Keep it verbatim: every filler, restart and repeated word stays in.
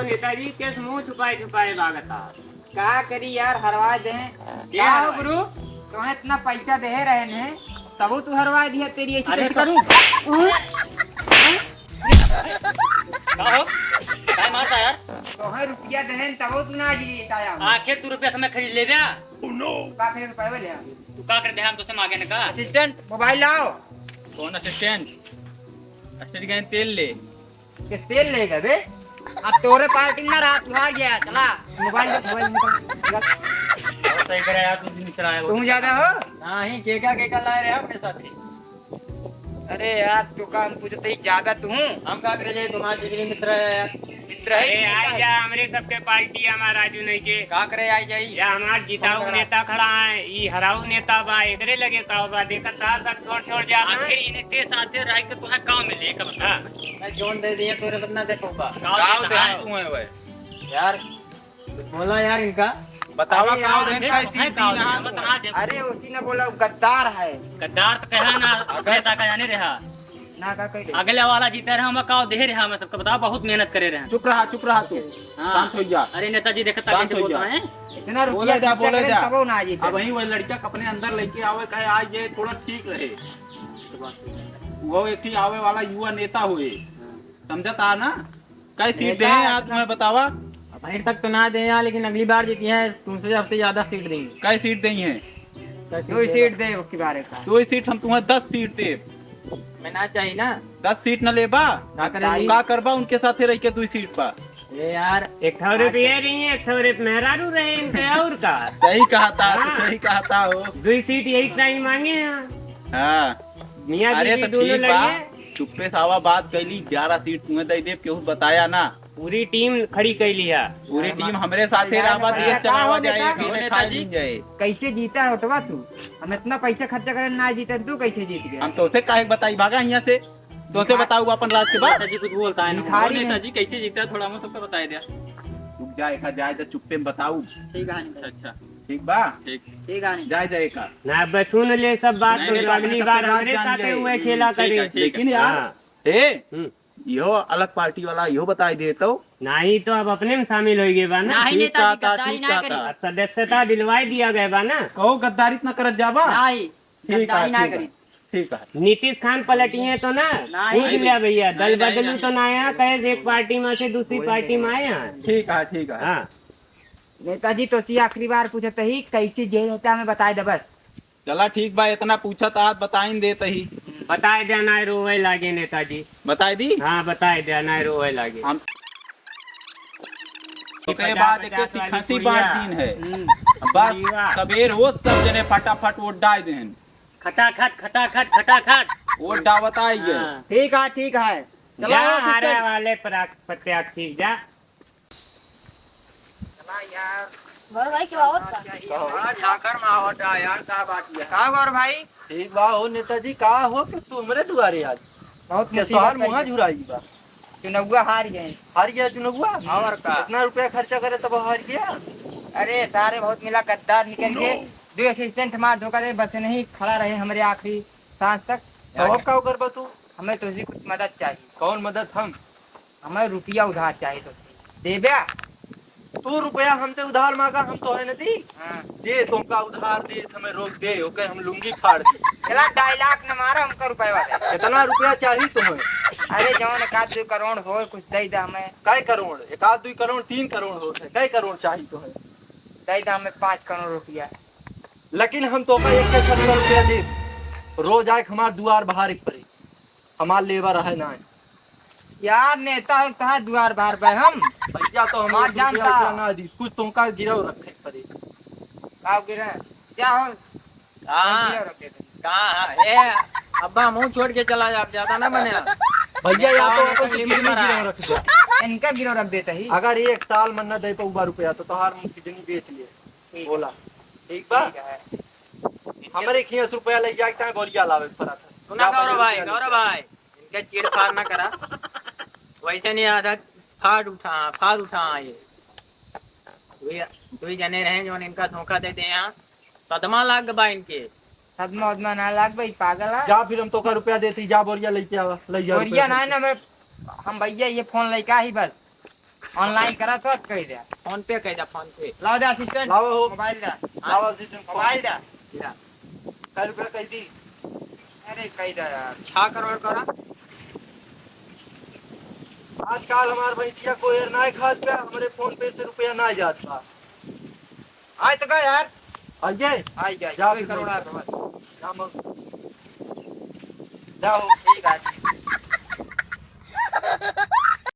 नेताजी केस मुंह छुपाए छुपाए भागता। का करी यार, हरवा दे। का हो गुरु, तुम्हें इतना पैसा दे रहे हैं, तबो तू हरवा दिया, तेरी ऐसी अरे कैसी तो करूं? का हो? काय मारता यार? तोहे रुपया देहेन तबो तू ना जीता यार। आखिर तू रुपया से मैं खरीद ले बे? का करे रुपया ले आ? तू का कर दे, हम तो से मांगे न का? असिस्टेंट, मोबाइल लाओ। कौन असिस्टेंट? असिस्टेंट कहें तेल ले। के तेल ले गए बे? अब तोरे पार्टी में ना रहा, तू आ गया, चला। मोबाइल दे, मोबाइल निकाल। और सही करे यार, तू भी मिश्रा है वो। तू ज्यादा हो? नहीं, केका, केका लाए रहे अपने साथ ही। अरे यार, तू का हम पूछते ही ज्यादा तू। हम का करे जाए, तुम्हारे जिगरी मित्र है यार। मित्र है अरे कि आई नहीं? जा, हमरे सबके पार्टी है, हमारा राजू नहीं के। का करे आई जाई? या हमार जिताऊ नेता खड़ा है, ई हराऊ नेता बा, एकरे लगे का बा, देखत साथ साथ छोड़ छोड़ जात है। आखिर इनके साथे रह के तुम्हें का मिले, एक बता। हाँ। मैं जोन दे दिए, तोरे सब ना दे पाऊंगा। गाँव गाँव दे दे हाँ। तू है भाई। यार, बोला यार इनका। बतावा अरे का यार, उधर देखो, कैसी है दीन का हाथ उधर। बता, देखो। अरे उसी ने बोला, वो गद्दार है। गद्दार तो कहा ना, अगर नेता का जाने रहा। ना का कह दे। अगले वाला जीते रहे, हम का दे रहे, हम सबको बताओ, बहुत मेहनत करे रहे। चुप रहा, चुप रहा तू। हाँ। शांत हो जा। अरे नेताजी देखता शांत कैसे हो बोलता जा। है। इतना बोले रुपया जा, खर्चा बोले करे जा। तबो ना जीते। अब वही वो लड़का अपने अंदर लेके आवे, कहे आज ये थोड़ा ठीक रहे। वो एक ही आवे वाला युवा नेता हुए। समझत आ ना? कई सीट नेता दे हैं आज अपना तुम्हें बतावा? अभी तक तो ना दे हैं, लेकिन अगली बार जीती हैं, तुमसे सबसे ज्यादा सीट देंगे। कई सीट दे हैं? दो ही सीट दे, उसके बारे का। दो ही सीट, हम तुम्हें दस सीट दे। मैं ना चाहिए ना। दस सीट न लेबा? का करे तू जी? का करबा उनके साथे रह के दो ही सीट पा? ए यार, एक ठो रुपये रही, एक ठो रुपये मेहरारू रहे इनके, और का? सही कहा था, हाँ। सही कहा था हो। दो ही सीट यही टाइम मांगे हैं। हाँ। मियाँ अरे बीवी तो दोनों ठीक बा, लड़िए। चुप्पे सावा बात कैली, ग्यारह सीट तुम्हें दे देब, केहू बताया ना। पूरी टीम खड़ी कैली है। पूरी टीम हमरे साथे रहबा, देश चलावा जाए, अकेले खा लीन जाए। कैसे जीता है ओटवा तू? हम इतना पैसा खर्चा करे ना जीते, तू कैसे जीत गया? हम तोसे काहे बताई, भागा यहाँ से। तोसे बताऊ अपन राज के बात। नेताजी कुछ बोलता है ना। भिखारी है। नेताजी कैसे जीता, थोड़ा हम सबको बताई दिया। रुक जा, एक जाए तो चुप्पे में बताऊ। ठीक है। अच्छा। ठीक बा? ठीक। ठीक है। जाए जाए का। ना, बस सुन ले सब बात, नहीं, तो नहीं, तो अगली अपने बार सबके राज हमरे जान साथे जाए। हुए खेला ठीक है, करे। ठीक है। लेकिन यार, हाँ। ए, हम्म। इहो अलग पार्टी वाला, इहो बताई दे तो। नहीं, तो अब अपने में शामिल हो गए बा ना। नहीं, ठीक नेताजी, कहता, गद्दारी ठीक ना कहता। करी। अब सदस्यता दिलवाई दिया गए बा ना। कहो गद्दारी न करत जाबा? नहीं, ठीक है, गद्दारी ना ठीक है, करी। ठीक है। नीतीश खान पलटिए तो ना? नहीं। पूछ लिया भैया, दल नहीं, नहीं, बदलू नहीं। तो ना आया, कहे एक पार्टी में से दूसरी पार्टी में आया। ठीक है, ठीक है। हाँ। नेताजी, तोसी आखिरी बार पूछत ही, कैसे जेल होता हमें बताए दे बस। चला ठीक बा, इतना पूछत आज बताइन देत ही। बताए दे, ना रोवे लागे नेताजी। बताए दी? हाँ, बताए दे, ना रोवे लागे। हम ओकरे बाद एक एक खसी बांट दीन है। हम्म। बस सबेर हो, सब जने फटाफट वोट डाल देहन। खटाखट, खटाखट, खटाखट। वोट डावत आई है। हाँ। ठीक है, ठीक है। चला जा, हारे वाले प्रत्याशी जा। चला यार। गौर भाई, क्या होत बा? बड़ा झांकड़ में आवत है यार, का बात है? का गौर भाई? ठीक बा हो नेताजी, का हो कि तू हमरे दुआरे आज? बहुत मुसीबत है। मुँह झुराई बा। चुनौआ हार गए। हार गया चुनौआ? और का? इतना रुपया खर्चा करे तब हार गया? अरे सारे बहुत मिला गद्दार निकल के। दो असिस्टेंट हमार धोखा दे, बस नहीं खड़ा रहे हमरे आखिरी सांस तक। तो अब का करबा तू? हमें तुझे कुछ मदद चाहिए। कौन मदद हम? हमें रुपया उधार चाहिए तो। देबे? तू रुपया हमसे उधार मांगा, हम तोहे न दी। हाँ। जे तुमका उधार दे, हमें रोक दे, ओके हम लुंगी फाड़ दे। चला, डायलॉग न मारो, हमका रुपया दे। कितना रुपया चाहिए तुम्हें? अरे, जौन एक आध दो करोड़ हो, कुछ दे दे हमें। कै करोड़? एक आध दो करोड़, तीन करोड़ होत है, कै करोड़ चाहिए तुम्हें? दे दे हमें पाँच करोड़ रुपया। लेकिन हम तोका एक के सत्तर रुपया दे, रोज आए हमार दुआर बहार एक परे, हमार लेबर है ना। यार, नेता है, कहाँ दुआर बहार पे हम? भैया, तो हमार हमार जानता। रुपया उतना ना दी, कुछ तोका गिरव रखे परे। का गिरा? क्या हो? हाँ। गिरव रखे थे। कहाँ? ए, अब्बा, मुँह छोड़ के चला जा, ज्यादा ना बने। भैया, या तो अपन किडनी गिरव रख दे। इनका गिरव रख देता ही। अगर एक साल में न दे पउबा रुपया, तो तोहार मुँह किडनी बेच लिए। ठीक है। बोला। ठीक बा? ठीक है। हमरे खियाँ से रुपया ले जाके ताहे बोरिया लावे के पड़त है। सुना गौरव भाई, गौरव भाई, इनके चीर फाड़ ना करा। वैसे नहीं आदत, फाड़ उठा, फाड़ उठा ये। दुई, दुई जने रहे जो इनका धोखा दे दे यहाँ। सदमा लाग बा इनके। सदमा उदमा ना लाग बा, ई पागल है। जा फिर हम तोका रुपया देती, जा बोरिया लेके आवा, ले जा बोरिया रुपया। ना, ना, मैं, हम भैया ये फोन लेके आई बस। Online करा, सब कही दे। PhonePe कही दे, PhonePe। लाओ दे assistant। लाओ हो। Mobile दे। लाओ assistant। Mobile दे। ला। कै रुपया कही दी? अरे, कही दे यार। छह करोड़ करा। आजकल हमार भैंसिया कोई ना खात बा, हमरे PhonePe से रुपया ना जात बा। आय तो का यार? आइए। आई जाए, जा कोई फिर करोड़ बोल। आ बस। जा मग। जाओ। ठीक है, ठीक।